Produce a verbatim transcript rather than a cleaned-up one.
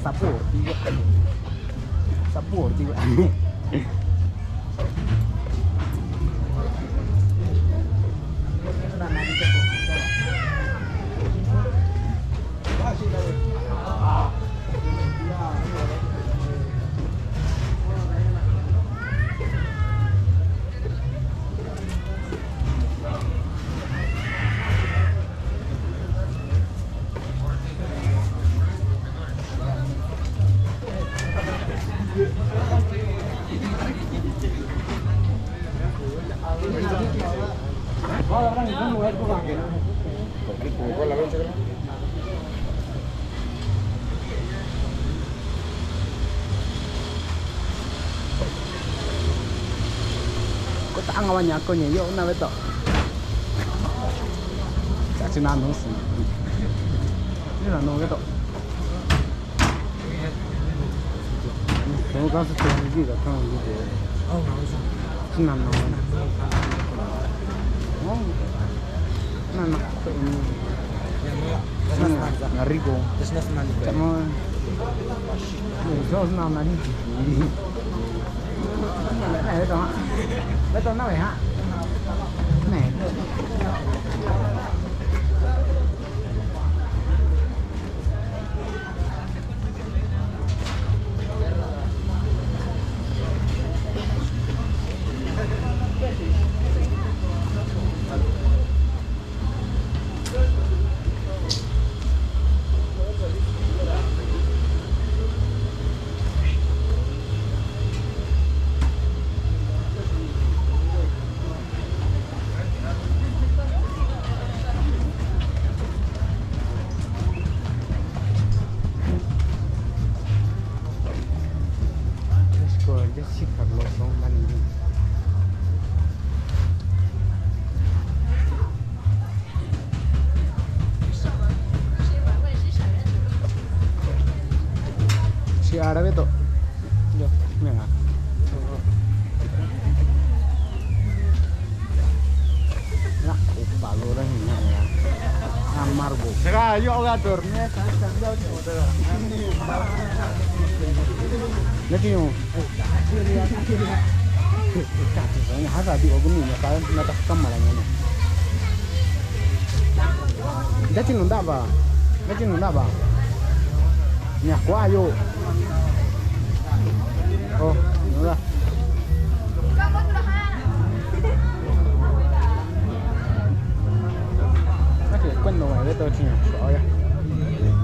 Sabor, tío. Sabor, tío. Ko ta nga va ña ko ña yo na ve to. Ka chi na nu si. Ni na nu ve to. Ko ka su to ni ji ka ka ni ji. Chi na nu. Na na. Na rico. Chamo. Yo na na ni. Ve to ha. Ve to na ve ha. Ne. Chi ara ve to. Yo, venga. Na, upa lo ra ni na. Amargo. Saka yo ga dormir. Na ki yo. Hasa di ogun ni na ka na ta kamara ni. Nta chi nunta va. Nta chi nunta va. Ña kua yo. Oh, nunta. Nta chi kuan no va ve to chi ña.